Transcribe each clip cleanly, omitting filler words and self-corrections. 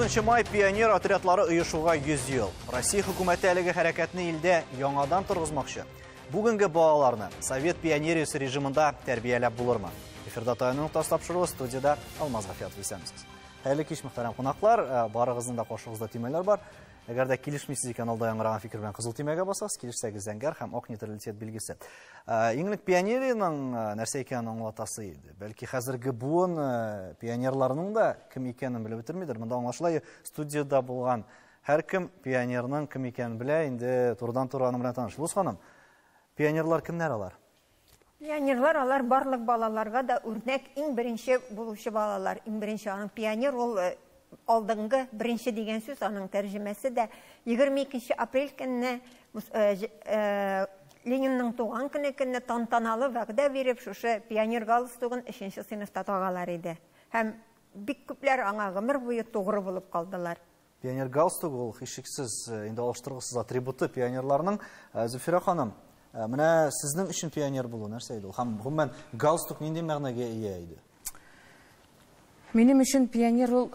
9 май пионер отрядлары оешуга 100 ел. Россия хөкүмәте әлеге хәрәкәтне илдә яңадан торгызмакчы. Бүгенге балаларны Совет пионериясе режимында тәрбияләп булырмы? Эфирда Таяну ноктасы тапшыруы, студияда Алмаз Гафиятов, исәнмесез. Хәерле кич, мөхтәрәм кунаклар. Барыгызның да каршыгызда төймәләр бар. Әгәр дә килешмисез икән, алда яңгыраган фикер белән кызыл төймәгә басасыз, килешсәгез зәңгәр һәм ак нейтралитет билгесе. Иң элек пионериянең нәрсә икәнен аңлатасы иде. Бәлки хәзерге буын пионерларның да кем икәнен белеп бетермидер. Монда аңлашыла, студияда булган һәркем пионерның кем икәнен белә, инде турыдан-туры аның белән таныш. Луз ханым, пионерлар кемнәр алар? Пионерлар алар барлык балаларга да үрнәк, иң беренче булучы балалар. Иң беренче аның пионер ул алдынгы, беренче дигән сүз, аның тәрҗемәсе дә. 22 апрель көнне Ленинның туган көне көнне тантаналы вәгъдә биреп, шушы пионер галстугын 3 сыйныфта тагалар иде. Һәм бик күпләр аңа гомер буе тугры булып калдылар. Пионер галстугы ул һичшиксез инде алыштыргысыз атрибуты пионерларның. Зөлфирә ханым, менә сезнең өчен пионер булу нәрсә иде ул? Һәм гомумән галстук нинди мәгънәгә ия иде? Минем өчен пионер ул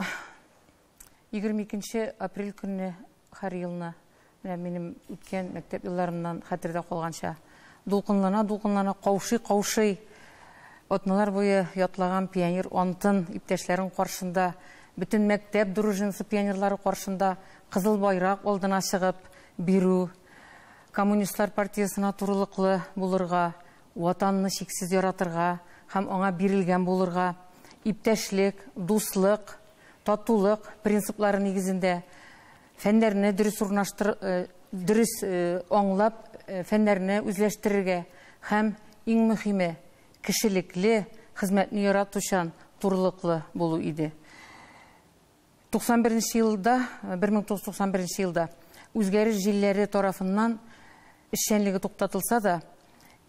22 апрель көнне һәр елны, менә минем үткән мәктәп елларымнан хәтердә калганча, дулкынлана, дулкынлана, каушый, каушый, атналар буе ятлаган пионер антын иптәшләрен каршында, бөтен мәктәп дружинасы пионерлары каршында кызыл байрак алдына чыгып бирү, коммунистлар партиясына турылыклы булырга, ватанны чиксез яратырга һәм аңа бирелгән булырга, иптәшлек, дуслык, татулык принциплары нигезендә фәннәрне дөрес урнаштыр, дөрес аңлап, фәннәрне үзләштерергә һәм иң мөһиме кешелекле хезмәтне яратучан турылыклы булу иде. 91 елда, 1991 елда үзгәреш җилләре тарафыннан эшчәнлеге туктатылса да,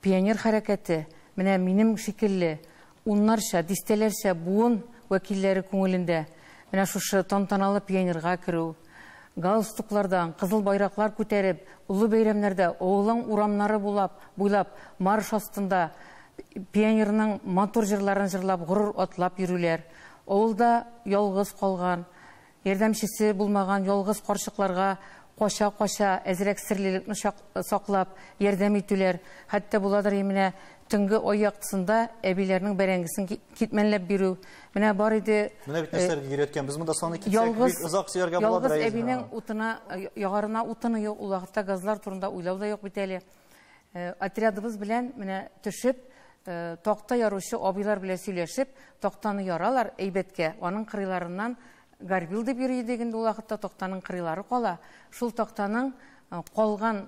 пионер хәрәкәте менә минем шикелле уннарча, дистәләрчә буын вәкилләре күңелендә менә шушы тантаналы пионерга керү, галстуклардан кызыл байраклар күтәреп, олы бәйрәмнәрдә авылның урамнары буйлап марш астында пионерның матур җырларын җырлап, горур атлап йөрүләр, авылда ялгыз калган, ярдәмчесе булмаган ялгыз карчыкларга кача-кача әзрәк серлелекне саклап ярдәм итүләр, хәтта буладыр менә төнге ай яктысында әбиләрнең бәрәңгесен китмәнләп бирү. Менә бар иде. Менә бит нәрсәләргә өйрәткән. Без монда саны китсәк, бик озак сөяргә буладыр. Ялгыз әбинең утына, ягарына утыны юк, ул вакытта газлар турында уйлау да юк бит әле. Отрядыбыз белән менә төшеп, такта яручы абыйлар белән сөйләшеп, тактаны яралар әйбәткә, аның кырыйларыннан горбил дип йөри идек инде ул вакытта, тактаның кырыйлары кала. Шул тактаның калган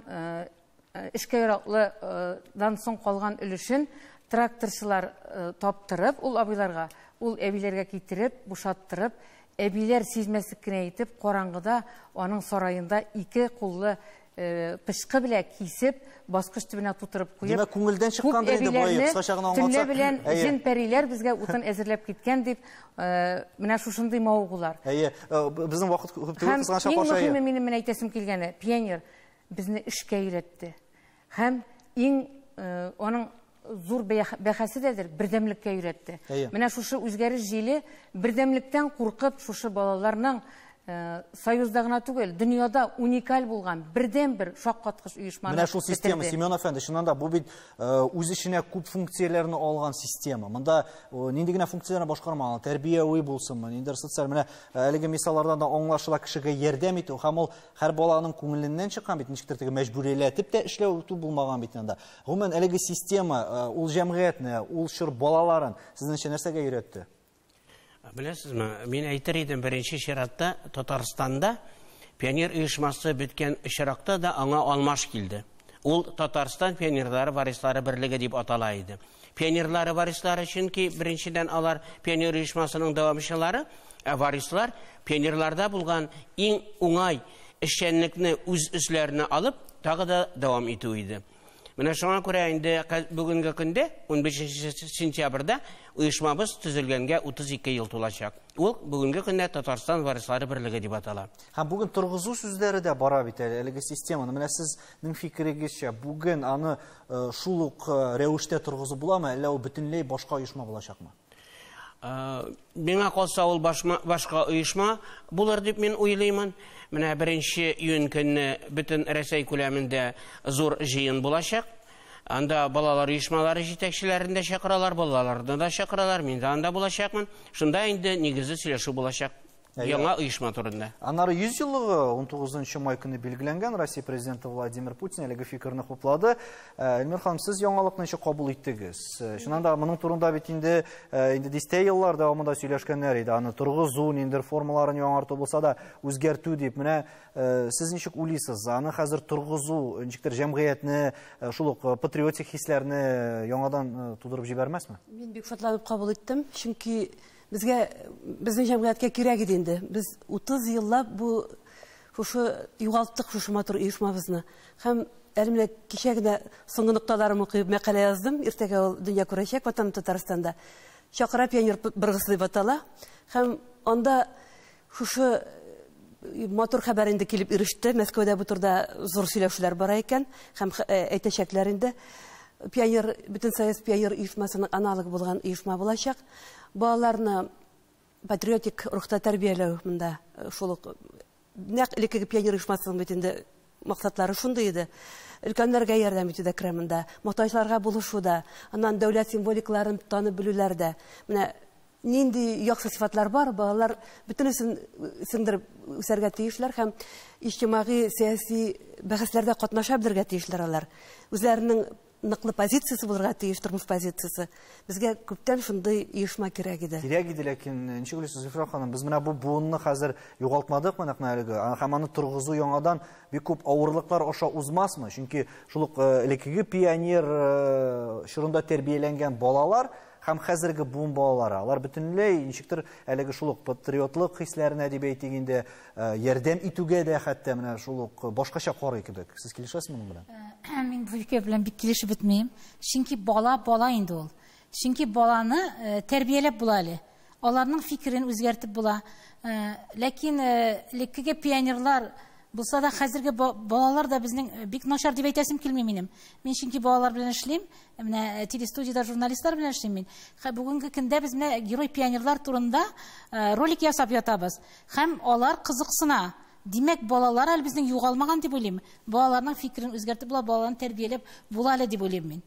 эшкә яраклыдан соң калган өлешен тракторчылар таптырып, ул абыйларга, ул әбиләргә китереп, бушаттырып, әбиләр сизмәслек кенә итеп, караңгыда аның сараенда ике куллы пычкы белән кисеп, баскыч төбенә тутырып куеп. Димәк, күңелдән чыккандыр инде бу әйе, кыскача гына аңлатсак. Төнлә белән җен-пәриләр безгә утын әзерләп киткән дип, менә шушындый мавыгулар. Әйе, безнең вакыт күп түгел, кызганычка Һәм иң каршы, әйе. мөһиме минем менә әйтәсем килгәне, пионер безне эшкә өйрәтте. Һәм иң аның зур бәхәсе дәдер, бердәмлеккә өйрәтте. Әйе. Менә шушы үзгәреш җиле бердәмлектән куркып, шушы балаларның Союзда гына түгел, дөньяда уникаль булган бердән-бер шаккаткыч оешманы Менә шул система, бетерде. Семен әфәнде, чыннан да бу бит үз эченә күп функцияләрне алган система. Монда нинди генә функцияләрне башкармаган, тәрбияви булсынмы, ниндидер социаль, менә әлеге мисаллардан да аңлашыла кешегә ярдәм итү һәм ул һәр баланың күңеленнән чыккан бит, ничектер теге мәҗбүриләтеп тә эшләү булмаган бит анда. Гомумән, әлеге система, ул җәмгыятьне, ул чор балаларын сезнеңчә нәрсәгә өйрәтте? Беләсезме, мин әйтер идем, беренче чиратта Татарстанда пионер оешмасы беткән очракта да аңа алмаш килде. Ул Татарстан пионерлары варислары берлеге дип атала иде. Пионерлары варислары, чөнки беренчедән алар пионер оешмасының дәвамчылары, ә варислар пионерларда булган иң уңай эшчәнлекне үз өсләренә алып, тагы да дәвам итү иде. Менә шуңа күрә инде бүгенге көндә 15 сентябрьдә оешмабыз төзелгәнгә 32 ел тулачак. Ул бүгенге көндә Татарстан варислары берлеге дип атала. Һәм бүген торгызу сүзләре дә бара бит әле, әлеге системаны. Менә сезнең фикерегезчә, бүген аны шул ук рәвештә торгызу буламы, әллә ул бөтенләй башка оешма булачакмы? Миңа калса, ул башка оешма булыр дип мин уйлыймын. Менә 1 июнь көнне бөтен Рәсәй күләмендә зур җыен булачак. Анда балалар оешмалары җитәкчеләрен дә чакыралар, балаларны да чакыралар, мин дә анда булачакмын. Шунда инде нигезле сөйләшү булачак. Яңа оешма турында. Аннары 100 еллыгы 19 май көне билгеләнгән. Россия президенты Владимир Путин әлеге фикерне хуплады. Эльмир ханым, сез яңалыкны ничек кабул иттегез? Чыннан да моның турында бит инде дистә еллар дәвамында сөйләшкәннәр иде. Аны торгызу, ниндидер формаларын яңарту булса да үзгәртү дип. Менә сез ничек уйлыйсыз? Аны хәзер торгызу ничектер җәмгыятьне, шул ук патриотик хисләрне яңадан тудырып җибәрмәсме? Мин бик шатланып кабул иттем, чөнки безгә, безнең җәмгыятькә кирәк иде инде. Без 30 еллап бу шушы югалттык шушы матур оешмабызны. Һәм әле менә кичә генә соңгы нокталарымны куеп мәкалә яздым. Иртәгә ул дөнья күрәчәк Ватаным Татарстанда. Чакыра пионер быргысы дип атала. Һәм анда шушы матур хәбәр инде килеп иреште. Мәскәүдә бу турыда зур сөйләшүләр бара икән һәм әйтәчәкләр инде. Пионер, Бөтенсоюз пионер оешмасының аналогы булган оешма булачак. Балаларны патриотик рухта тәрбияләү монда шул ук нәкъ элеккеге пионер оешмасының бит инде максатлары шундый иде. Өлкәннәргә ярдәм итү дә керә монда, мохтаҗларга булышу да, аннан дәүләт символикаларын танып белүләр дә. Менә нинди яхшы сыйфатлар бар, балалар бөтенесен сеңдереп үсәргә тиешләр һәм иҗтимагый, сәяси бәхәсләрдә катнаша белергә тиешләр алар. Үзләренең ныклы позициясе булырга тиеш, тормыш позициясе. Безгә күптән шундый оешма кирәк иде. Кирәк иде, ләкин ничек уйлыйсыз, Зөлфирә ханым, без менә бу буынны хәзер югалтмадыкмы нәкъ менә әлеге? Һәм аны торгызу яңадан бик күп авырлыклар аша узмасмы? Чөнки шул ук элеккеге пионер чорында тәрбияләнгән балалар һәм хәзерге буын балалары, алар бөтенләй ничектер әлеге шул ук патриотлык хисләренә дип әйтик инде, ярдәм итүгә дә хәтта менә шул ук башкача карый кебек. Сез килешәсезме моның белән? Мин бу фикер белән бик килешеп бетмим. Чөнки бала бала инде ул. Чөнки баланы тәрбияләп була әле. Аларның фикерен үзгәртеп була. Ләкин элеккеге пионерлар булса да хәзерге балалар да безнең бик начар дип әйтәсем килми минем. Мин чөнки балалар белән эшлим, менә телестудиядә журналистлар белән эшлим мин. Бүгенге көндә без менә герой пионерлар турында ролик ясап ятабыз. Һәм алар кызыксына. Димәк, балалар әле безнең югалмаган дип уйлыйм. Балаларның фикерен үзгәртеп була, балаларны тәрбияләп була әле дип уйлыйм мин.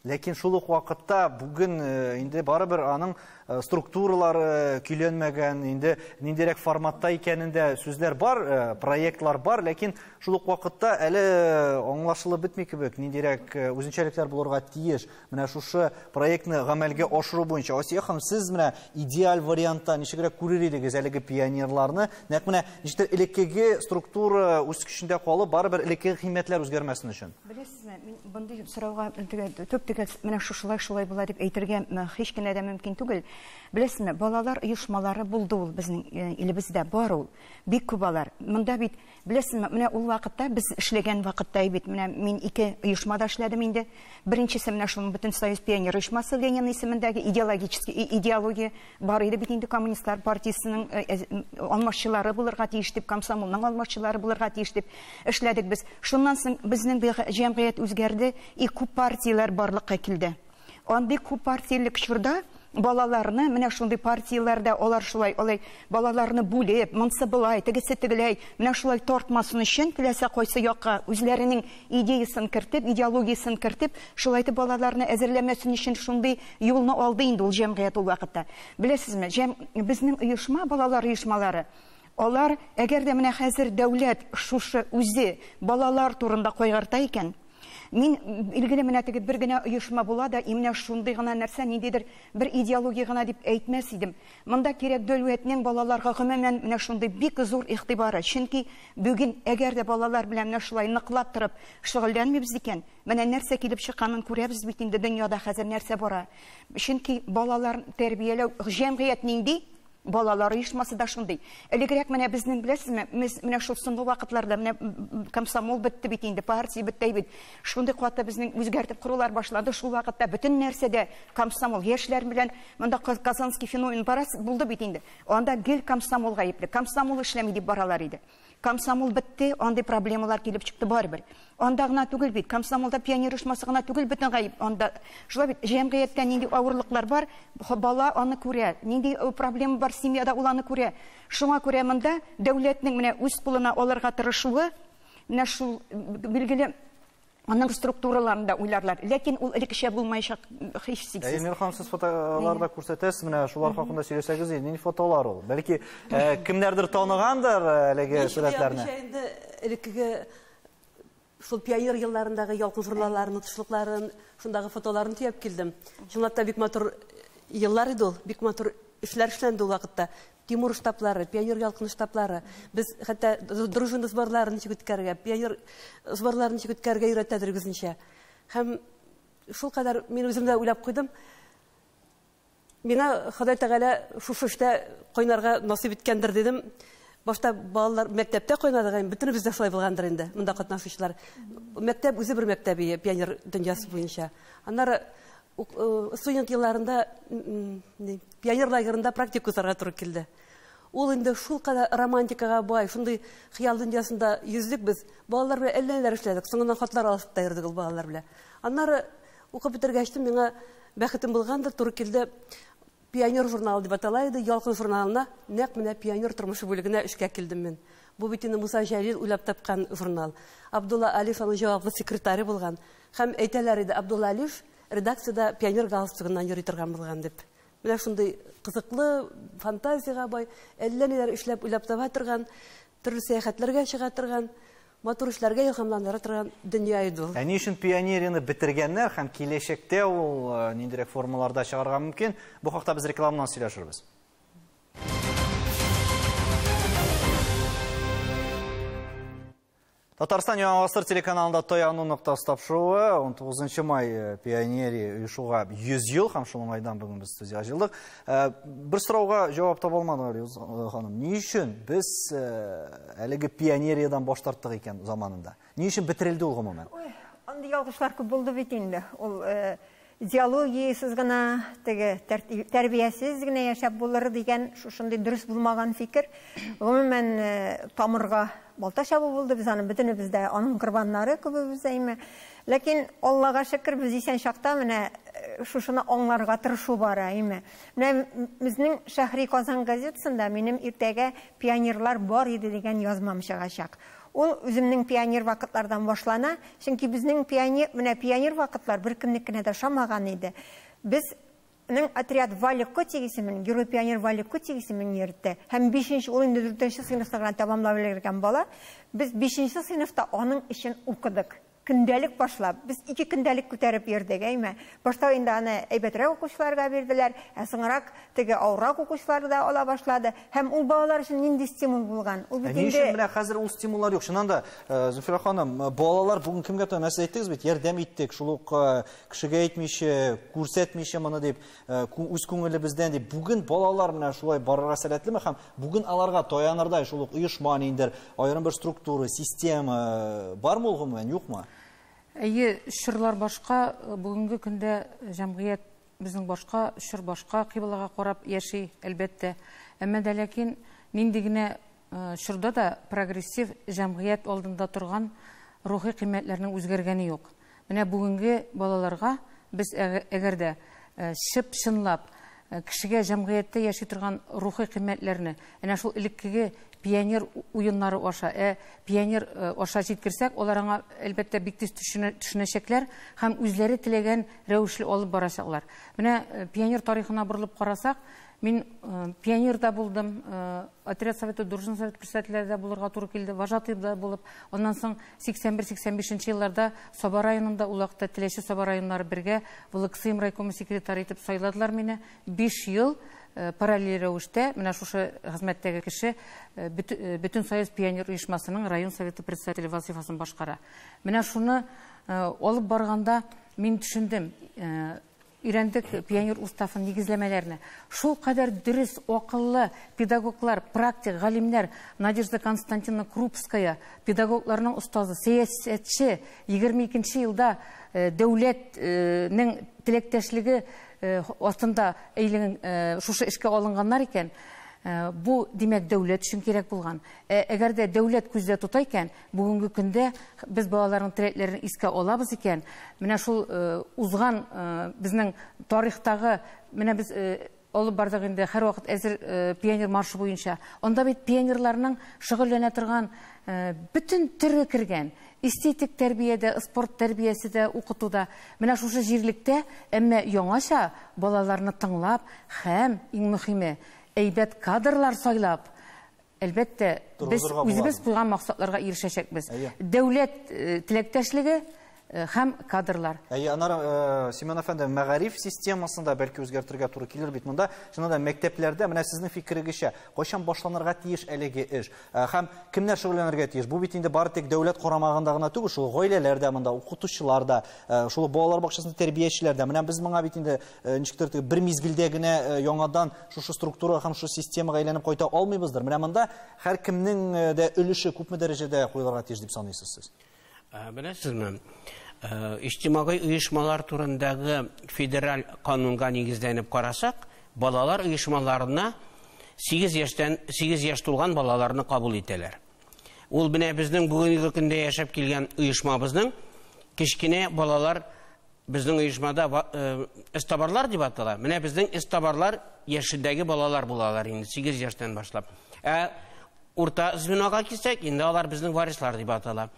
Ләкин шул ук вакытта бүген инде барыбер аның структуралары көйләнмәгән, инде ниндирәк форматта икәнендә сүзләр бар, проектлар бар, ләкин шул ук вакытта әле аңлашылып бетми кебек, ниндирәк үзенчәлекләр булырга тиеш. Менә шушы проектны гамәлгә ашыру буенча. Асия ханым, сез менә идеаль вариантта ничегрәк күрер идегез әлеге пионерларны? Нәкъ менә ничектер элеккеге структура үз көчендә калып, барыбер элеккеге кыйммәтләр үзгәрмәсен өчен. Беләсезме, мин мондый сорауга төп менә шушылай шулай була дип әйтергә һич кенә дә мөмкин түгел. Беләсезме, балалар оешмалары булды ул безнең илебездә, бар ул. Бик күп алар. Монда бит, беләсезме, менә ул вакытта без эшләгән вакытта бит, менә мин ике оешмада эшләдем инде. Беренчесе менә шул Бөтенсоюз пионер оешмасы Ленин исемендәге идеологический идеология бар иде бит инде, коммунистлар партиясенең алмашчылары булырга тиеш дип, комсомолның алмашчылары булырга тиеш дип эшләдек без. Шуннан соң безнең җәмгыять үзгәрде, и күп партияләр барлыкка килде. Андый күп партиялек чорда балаларны менә шундый партияләрдә алар шулай алай балаларны бүлеп, монсы болай, тегесе тегеләй, менә шулай тартмасын өчен теләсә кайсы якка үзләренең идеясын кертеп, идеологиясын кертеп, шулай итеп балаларны әзерләмәсен өчен шундый юлны алды инде ул җәмгыять ул вакытта. Беләсезме, безнең оешма, балалар оешмалары, алар әгәр дә менә хәзер дәүләт шушы үзе балалар турында кайгырта икән, мин билгеле менә теге бер генә оешма була да, именно шундый гына нәрсә, ниндидер бер идеология гына дип әйтмәс идем. Монда кирәк дәүләтнең балаларга гомумән менә шундый бик зур игътибары. Чөнки бүген әгәр дә балалар белән менә шулай ныклап торып шөгыльләнмибез икән, менә нәрсә килеп чыкканын күрәбез бит инде дөньяда хәзер нәрсә бара. Чөнки балалар тәрбияләү җәмгыять нинди? Балалар оешмасы да шундый. Элегрәк менә безнең, беләсезме, без менә шул соңгы вакытларда менә комсомол бетте бит инде, партия бетте бит. Шундый каты безнең үзгәртеп корулар башланды. Шул вакытта бөтен нәрсәдә комсомол яшьләр белән монда Казанский феномен барасы булды бит инде. Анда гел комсомол гаепле, комсомол эшләми дип баралар иде. Комсомол бетте, андый проблемалар килеп чыкты барыбер. Анда гына түгел бит, комсомолда пионер оешмасы гына түгел, бөтен гаеп анда. Шулай бит, җәмгыятьтә нинди авырлыклар бар, бала аны күрә, нинди проблема бар семьяда, ул аны күрә. Шуңа күрә монда дәүләтнең менә үз кулына алырга тырышуы, менә шул билгеле аның структураларында уйларлар. Ләкин ул элеккечә булмаячак һичшиксез. Әйе, ханым, сез фотоларда күрсәтәсез, менә шулар хакында сөйләсәгез, нинди фотолар ул? Бәлки кемнәрдер таныгандыр әлеге сурәтләрне. Инде элеккеге шул пионер елларындагы ялкын журналларын, тышлыкларын, шундагы фотоларын төяп килдем. Чынлап та бик матур еллар иде ул, бик матур эшләр эшләнде ул вакытта. Тимур штаблары, пионер ялкын штаблары. Без хәтта дружина сборларын ничек үткәрергә, пионер сборларын ничек үткәрергә өйрәтәдер үзенчә. Һәм шул кадәр мин үзем дә уйлап куйдым. Миңа Ходай Тәгалә шушы эштә кайнарга насыйп иткәндер дидем. Башта балалар мәктәптә кайнадык, бөтенебез дә шулай булгандыр инде, монда катнашучылар. Мәктәп үзе бер мәктәп, пионер дөньясы буенча. Аннары студент елларында пионер лагерында практика узарга туры килде. Ул инде шул кадәр романтикага бай, шундый хыял дөньясында йөздек без. Балалар белән әллә ниләр эшләдек, соңыннан хатлар алышып та йөрдек ул балалар белән. Аннары укып бетергәч тә миңа бәхетем булгандыр, туры килде. Пионер журналы дип атала иде, Ялкын журналына нәкъ менә пионер тормышы бүлегенә эшкә килдем мин. Бу бит инде Муса Җәлил уйлап тапкан журнал. Абдулла Алиш аның җаваплы секретаре булган. Һәм әйтәләр иде, Абдулла Алиш редакцияда пионер галстугыннан йөри торган булган дип. Менә шундый кызыклы фантазияга бай, әллә ниләр эшләп уйлап таба торган, төрле сәяхәтләргә чыга торган, матур эшләргә илһамландыра торган дөнья иде ул. Ә ни өчен пионерияне бетергәннәр һәм киләчәктә ул ниндирәк формаларда чыгарга мөмкин? Бу хакта без рекламадан сөйләшербез. Татарстан Яңа Гасыр телеканалында Таяну ноктасы тапшыруы 19 май пионерия оешуга 100 ел һәм шул уңайдан бүген без студиягә җыелдык. Бер сорауга җавап таба алмадык, Алиуз ханым. Ни өчен без әлеге пионериядән баш тарттык икән заманында? Ни өчен бетерелде ул гомумән? Ой, андый ялгышлар күп булды бит инде. Ул идеологиясез генә, теге тәрбиясез генә яшәп булыр дигән шушындый дөрес булмаган фикер. Гомумән тамырга балта чабу булды, без аны бөтенебез дә аның корбаннары күбебез әйме. Ләкин Аллага шөкер, без исән чакта менә шушыны аңларга тырышу бара, әйме. Менә безнең Шәһри Казан газетасында минем иртәгә пионерлар бар иде дигән язмам чыгачак. Ул үземнең пионер вакытлардан башлана, чөнки безнең пионер, менә пионер вакытлар бер кемнекенә дә ошамаган иде. Безнең отряд Валик Котик исемен, герой пионер Валик Котик исемен йөртте. Һәм 5-нче, ул инде 4-нче сыйныфта гына тәмамлап өлгергән бала. Без 5-нче сыйныфта аның эшен укыдык. Көндәлек башлап, без 2 көндәлек күтәреп йөрдек, әйме. Башта инде аны әйбәтрәк укучыларга бирделәр, ә соңрак теге авыррак укучылар да ала башлады. Һәм ул балалар өчен нинди стимул булган? Ул бит Ни инде өчен менә хәзер ул стимуллар юк? Чыннан да, Зөлфирә ханым, балалар бүген кемгә тә нәрсә әйттегез бит, ярдәм иттек, шул ук кешегә әйтмичә, күрсәтмичә моны дип, үз күңелебездән дип. Бүген балалар менә шулай барырга сәләтлеме һәм бүген аларга таянырдай шул ук оешма ниндер, аерым бер структура, система бармы ул гомумән, юкмы? Әйе, чорлар башка, бүгенге көндә җәмгыять безнең башка, чор башка кыйблага карап яши, әлбәттә. Әмма дә ләкин нинди генә чорда да прогрессив җәмгыять алдында торган рухи кыйммәтләрнең үзгәргәне юк. Менә бүгенге балаларга без әгәр дә чып-чынлап кешегә җәмгыятьтә яши торган рухи кыйммәтләрне, әнә шул элеккеге пионер уеннары аша, пионер аша җиткерсәк, алар аңа әлбәттә бик тиз төшенәчәкләр һәм үзләре теләгән рәвешле алып барачаклар. Менә пионер тарихына борылып карасак, мин пионерда булдым, отряд советы, дружина совет председательләре дә булырга туры килде, вожатый да булып, аннан соң 81-85 елларда Саба районында, ул вакытта Теләче Саба районнары бергә ВЛКСМ райкомы секретаре итеп сайладылар мине. 5 ел параллель рәвештә менә шушы хезмәттәге кеше Бөтен Союз пионер оешмасының район советы председателе вазифасын башкара. Менә шуны алып барганда мин төшендем, өйрәндек пионер уставын нигезләмәләрне. Шул кадәр дөрес, акыллы педагоглар, практик галимнәр, Надежда Константиновна Крупская, педагогларның остазы, сәясәтче, 22 елда дәүләтнең теләктәшлеге астында әйләнгән, шушы эшкә алынганнар икән. Бу, димәк, дәүләт өчен кирәк булган. Әгәр дә дәүләт күздә тота икән, бүгенге көндә без балаларның теләкләрен искә алабыз икән, менә шул узган безнең тарихтагы, менә без алып бардык инде һәрвакыт әзер пионер маршы буенча. Анда бит пионерларның шөгыльләнә торган бөтен төре кергән. Эстетик тәрбиядә, спорт тәрбиясе дә, укытуда. Менә шушы җирлектә, әмма яңача балаларны тыңлап һәм иң мөһиме әйбәт кадрлар сайлап, әлбәттә, без үзебез куйган максатларга ирешәчәкбез. Дәүләт теләктәшлеге һәм кадрлар. Әйе, аннары Семен әфәнде, мәгариф системасында бәлки үзгәртергә туры килер бит монда. Чыннан да мәктәпләрдә менә сезнең фикерегезчә, кайчан башланырга тиеш әлеге эш? Һәм кемнәр шөгыльләнергә тиеш? Бу бит инде бары тик дәүләт карамагында гына түгел, шул гаиләләр дә монда, укытучылар да, шул балалар бакчасында тәрбиячеләр дә. Менә без моңа бит инде ничектер бер мизгелдә генә яңадан шушы структура һәм шушы системага әйләнеп кайта алмыйбыздыр. Менә монда һәркемнең дә өлеше күпме дәрәҗәдә куелырга тиеш дип саныйсыз сез? Беләсезме, иҗтимагый оешмалар турындагы федераль канунга нигезләнеп карасак, балалар оешмаларына 8 яшьтән 8 яшь тулган балаларны кабул итәләр. Ул менә безнең бүгенге көндә яшәп килгән оешмабызның кечкенә балалар безнең оешмада эстабарлар дип атала. Менә безнең эстабарлар яшендәге балалар булалар инде 8 яшьтән башлап. Ә урта звенога килсәк, инде алар безнең варислар дип атала.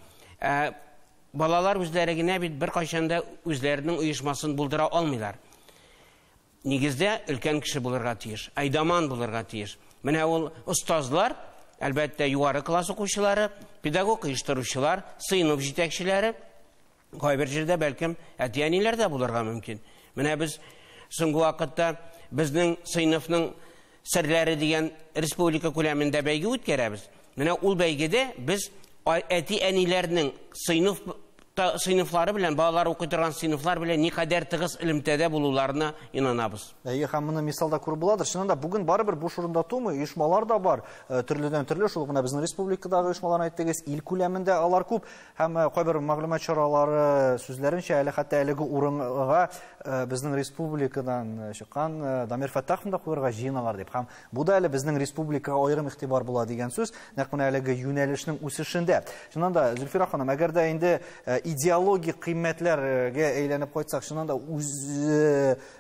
Балалар үзләре генә бит бер кайчан да үзләренең оешмасын булдыра алмыйлар. Нигездә өлкән кеше булырга тиеш, әйдаман булырга тиеш. Менә ул остазлар, әлбәттә, югары класс укучылары, педагог оештыручылар, сыйныф җитәкчеләре, кайбер җирдә бәлкем әти-әниләр дә булырга мөмкин. Менә без соңгы вакытта безнең сыйныфның серләре дигән республика күләмендә бәйге үткәрәбез. Менә ул бәйгедә без әти-әниләрнең сыйныфлары белән, балалар укый торган сыйныфлар белән никадәр тыгыз элемтәдә булуларына инанабыз. Әйе, һәм моны мисалда күреп буладыр. Чыннан да бүген барыбер буш урында тумый, оешмалар да бар. Төрледән төрле, шул гына безнең республикадагы оешмаларны әйттегез, ил күләмендә алар күп. Һәм кайбер мәгълүмат чаралары сүзләренчә, әле хәтта әлеге урынга безнең республикадан чыккан Дамир Фәттаховны да куярга җыеналар дип. Һәм бу да әле безнең республикага аерым игътибар була дигән сүз, нәкъ менә әлеге юнәлешнең үсешендә. Чыннан да, Зөлфирә ханым, әгәр дә инде идеологик кыйммәтләргә әйләнеп кайтсак, чыннан да үз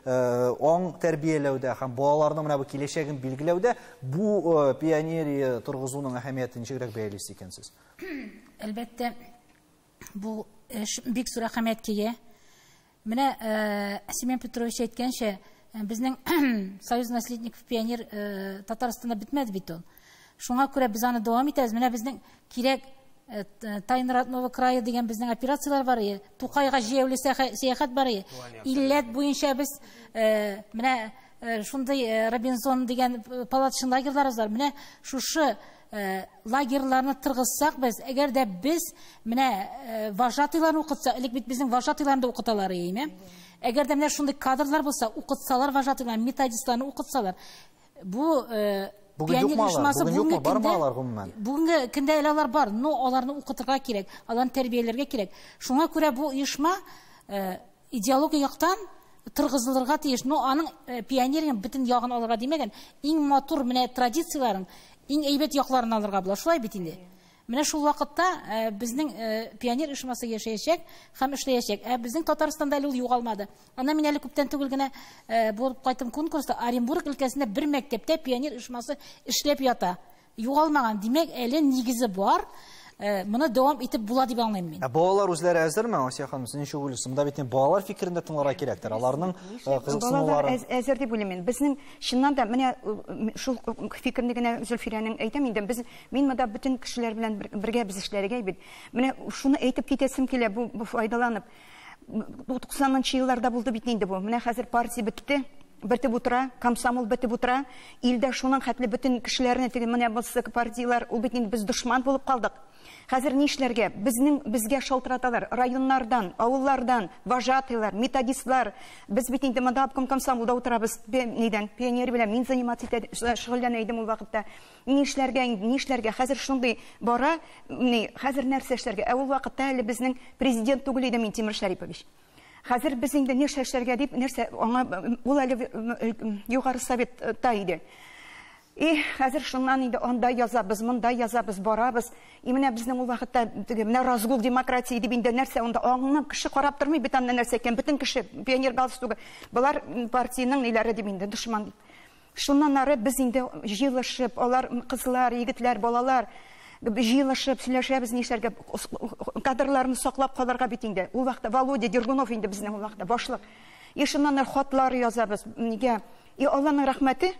аң тәрбияләүдә һәм балаларның менә бу киләчәген билгеләүдә бу пионерия торгызуның әһәмиятен ничегрәк бәялисез икәнсез? Әлбәттә, бу эш бик зур әһәмияткә ия. Менә Семен Петрович әйткәнчә, безнең Союз наследников пионер Татарстанда бетмәде бит ул. Шуңа күрә без аны дәвам итәбез. Менә безнең кирәк Тайны родного края дигән безнең операцияләр бар иде. Тукайга җәяүле сәяхәт бар иде. Илләт буенча без менә шундый Робинзон дигән палаточный лагерьларыбыз бар. Менә шушы лагерьларны торгызсак без, әгәр дә без менә вожатыйларны укытсак, элек бит безнең вожатыйларны да укыталар иде. Әгәр дә менә шундый кадрлар булса, укытсалар вожатыйларны, методистларны укытсалар, бу Бүген юкмы алар? Бүген юкмы? Бармы алар гомумән? Бүгенге көндә әле алар бар, но аларны укытырга кирәк, аларны тәрбияләргә кирәк. Шуңа күрә бу оешма идеология яктан торгызылырга тиеш. Но аның пионерияның бөтен ягын алырга димәгән, иң матур менә традицияләрен, иң әйбәт якларын алырга була. Шулай бит инде. Менә шул вакытта безнең пионер оешмасы яшәячәк һәм эшләячәк. Ә безнең Татарстанда әле ул югалмады. Анда мин әле күптән түгел генә булып кайттым конкурста. Оренбург өлкәсендә бер мәктәптә пионер оешмасы эшләп ята. Югалмаган. Димәк, әле нигезе бар. Моны дәвам итеп була дип аңлыйм мин. Ә балалар үзләре әзерме, Асия ханым, сез ничек уйлыйсыз? Монда бит балалар фикерен дә тыңларга кирәктер. Аларның кызыксынулары. Балалар әзер дип уйлыйм мин. Безнең чыннан да менә шул фикерне генә Зөлфирәнең әйтәм инде. Без мин монда бөтен кешеләр белән бергә без эшләргә бит. Менә шуны әйтеп китәсем килә, бу файдаланып. Бу 90нчы елларда булды бит инде бу. Менә хәзер партия бетте. Бетеп утыра, комсомол бетеп утыра. Илдә шуның хәтле бөтен кешеләрне теге менә булса партияләр, ул бит инде без дошман булып калдык. Хәзер ни эшләргә? Безнең безгә шалтыраталар районнардан, авыллардан, вожатыйлар, методистлар. Без бит инде монда обком комсомолда утырабыз, нидән, пионер белән мин заниматься итә, шөгыльләнә идем ул вакытта. Ни эшләргә инде, ни эшләргә? Хәзер шундый бара, ни, хәзер нәрсә эшләргә? Ә ул вакытта әле безнең президент түгел иде Минтимер Шәрипович. Хәзер без инде нәрсә эшләргә дип, нәрсә аңа ул әле югары советта иде. И хәзер шуннан инде анда язабыз, монда язабыз, барабыз. И менә безнең ул вакытта теге менә разгул демократии дип инде нәрсә анда аңны кеше карап тормый бит анда нәрсә икән, бөтен кеше пионер галстугы. Болар партиянең ниләре дип инде дошман дип. Шуннан ары без инде җыелышып, алар кызлар, егетләр, балалар җыелышып сөйләшәбез нишләргә, кадрларны саклап калырга бит инде. Ул вакытта Володя Дергунов инде безнең ул вакытта башлык. И шуннан ары хатлар язабыз. Нигә? И Алланың рәхмәте,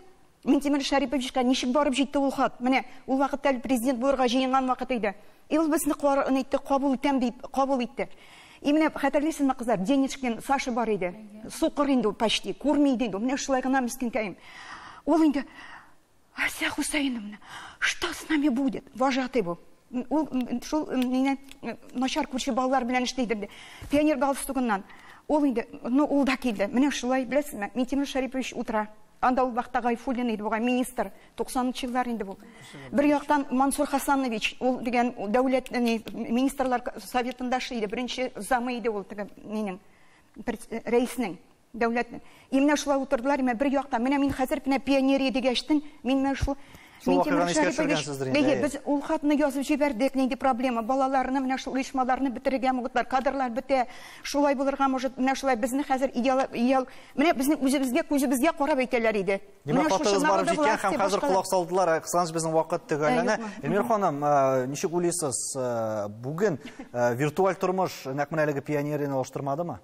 Минтимер Шәриповичка ничек барып җитте ул хат? Менә ул вакытта әле президент булырга җыенган вакыт иде. И ул безне итте, кабул итәм дип кабул итте. И менә хәтерлисезме, кызлар, Денежкин Саша бар иде. Сукыр инде ул почти, күрми иде инде. Менә шулай гына мескенкәем. Ул инде Ася Хусаиновна, что с нами будет? Вожатый бу. Ул шул мине начар күрше балалар белән эшли иде. Пионер галстугыннан. Ул инде, ну ул да килде. Менә шулай беләсезме? Минтимер Шәрипович утыра. Анда ул вакытта Гайфуллин иде бугай министр, 90 еллар инде бу. Бер яктан Мансур Хасанович, ул дигән дәүләт министрлар советында эшли иде, беренче замы иде ул теге нинең рәиснең дәүләтнең. И менә шулай утырдылар, менә бер яктан, менә мин хәзер менә пионерия дигәчтен, мин менә шул Шул вакыйганы искә төшергәнсездер инде. Әйе, без ул хатны язып җибәрдек, нинди проблема, балаларны менә шул оешмаларны бетерергә могытлар, кадрлар бетә, шулай булырга может, менә шулай безне хәзер идеал, менә безне үзебезгә, күзебезгә карап әйтәләр иде. Димәк, хатыгыз барып җиткән һәм хәзер колак салдылар. Кызганыч, безнең вакыт төгәлләнә. Эльмира ханым, ничек уйлыйсыз, бүген виртуаль тормыш нәкъ менә әлеге пионерияне алыштырмадымы?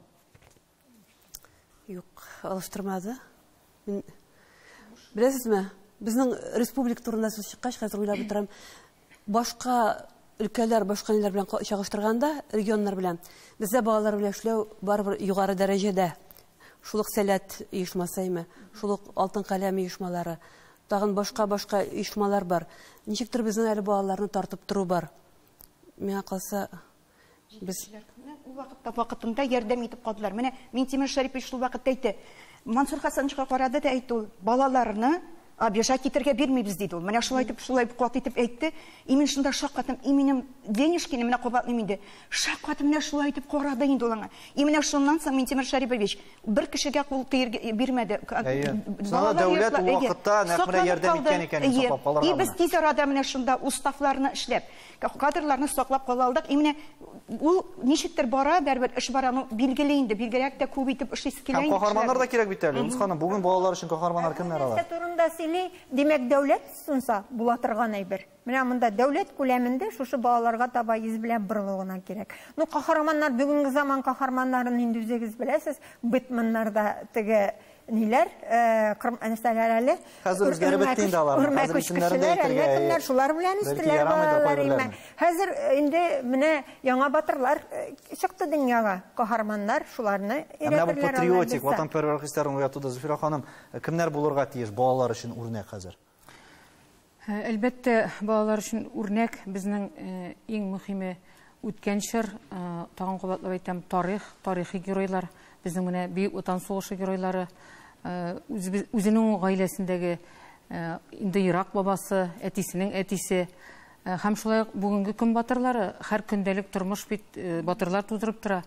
Юк, алыштырмады. Мин беләсезме, безнең республика турында сүз чыккач, хәзер уйлап утырам. Башка өлкәләр, башка ниләр белән чагыштырганда, регионнар белән, бездә балалар белән эшләү барыбер югары дәрәҗәдә. Шул ук Сәләт оешмасы әйме, шул ук Алтын каләм оешмалары, тагын башка-башка оешмалар бар. Ничектер безнең әле балаларны тартып тору бар. Миңа калса, без ул вакытта вакытында ярдәм итеп калдылар. Менә Минтимер Шәрипович шул вакытта әйтте. Мансур Хасановичка карады да әйтте ул, балаларны обижать итәргә бирмибез диде ул. Менә шулай итеп, шулай кат итеп әйтте. И мин шунда шаккаттым. И минем Денежкины менә кабатлыйм инде. Шаккаттым, менә шулай итеп карады инде ул аңа. И менә шуннан соң Минтимер Шәрипович бер кешегә кул тиергә бирмәде. Балалар дәүләт ул вакытта нәкъ менә ярдәм иткән икән, саклап калырга. И без тиз арада менә шунда уставларны эшләп, кадрларны саклап кала алдык. И менә ул ничектер бара, бәрбер эш бара, ну билгеле инде, билгерәк тә күп итеп эшлисе килә. Һәм каһарманнар да кирәк бит әле. Юлдыз ханым, бүген балалар өчен каһарманнар кемнәр алар? Нәрсә турында сөйли? Димәк, дәүләт тотынса була торган әйбер. Менә монда дәүләт күләмендә шушы балаларга таба йөз белән борылу гына кирәк. Ну, каһарманнар, бүгенге заман каһарманнарын инде үзегез беләсез, Бэтменнар да теге ниләр, нәрсәләр әле. Хәзер үзгәреп бетте инде алар. Хәзер исемнәрен дә әйтергә. Кемнәр шулар белән үстеләр балалар име. Хәзер инде менә яңа батырлар чыкты дөньяга, каһарманнар шуларны өйрәтерләр. Менә бу патриотик, ватанпәрвәр хисләрен уятуда Зөфирә ханым, кемнәр булырга тиеш балалар өчен үрнәк хәзер? Әлбәттә, балалар өчен үрнәк безнең иң мөһиме үткән чор, тагын кабатлап әйтәм, тарих, тарихи геройлар, безнең менә Бөек Ватан сугышы геройлары, үзенең гаиләсендәге инде ерак бабасы, әтисенең әтисе, һәм шулай ук бүгенге көн батырлары, һәр көндәлек тормыш бит батырлар тудырып тора.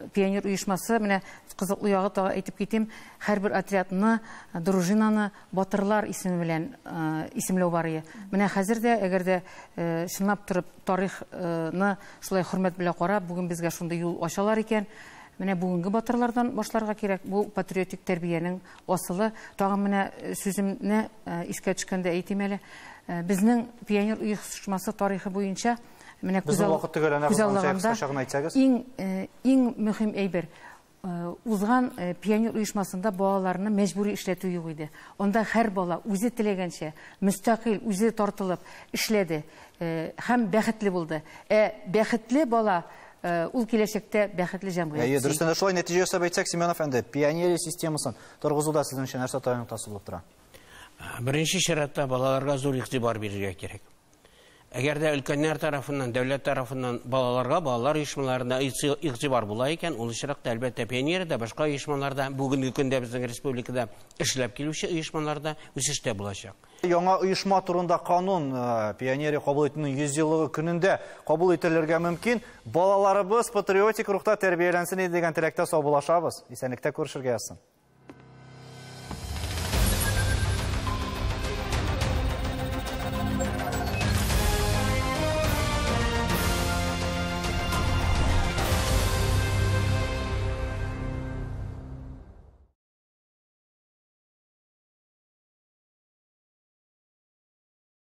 Пионер оешмасы, менә кызыклы ягы тагы әйтеп китим, һәрбер отрядны, дружинаны батырлар исеме белән исемләү бар иде. Менә хәзер дә, әгәр дә чынлап торып тарихны шулай хөрмәт белән карап, бүген безгә шундый юл ачалар икән, менә бүгенге батырлардан башларга кирәк. Бу патриотик тәрбиянең асылы. Тагын менә сүземне искә төшкәндә әйтим әле. Безнең пионер оешмасы тарихы буенча менә күз аллаганда иң мөһим әйбер, узган пионер оешмасында балаларны мәҗбүри эшләтү юк иде. Анда һәр бала үзе теләгәнчә, мөстәкыйль, үзе тартылып эшләде һәм бәхетле булды. Ә бәхетле бала ул киләчәктә бәхетле җәмгыять. Әйе, дөрестән дә шулай нәтиҗә ясап әйтсәк, Семенов әфәнде, пионерия системасын торгызуда сезнеңчә нәрсә таяну ноктасы булып тора? Беренче чиратта балаларга зур игътибар бирергә кирәк. Әгәр дә өлкәннәр тарафыннан, дәүләт тарафыннан балаларга, балалар оешмаларына игътибар була икән, ул очракта әлбәттә пионерия дә, башка оешмаларда, бүгенге көндә безнең республикада эшләп килүче оешмаларда үсештә булачак. Яңа оешма турында канун пионерия кабул итүнең 100 еллыгы көнендә кабул ителергә мөмкин. Балаларыбыз патриотик рухта тәрбияләнсен иде дигән теләктә саубуллашабыз. Исәнлектә күрешергә язсын.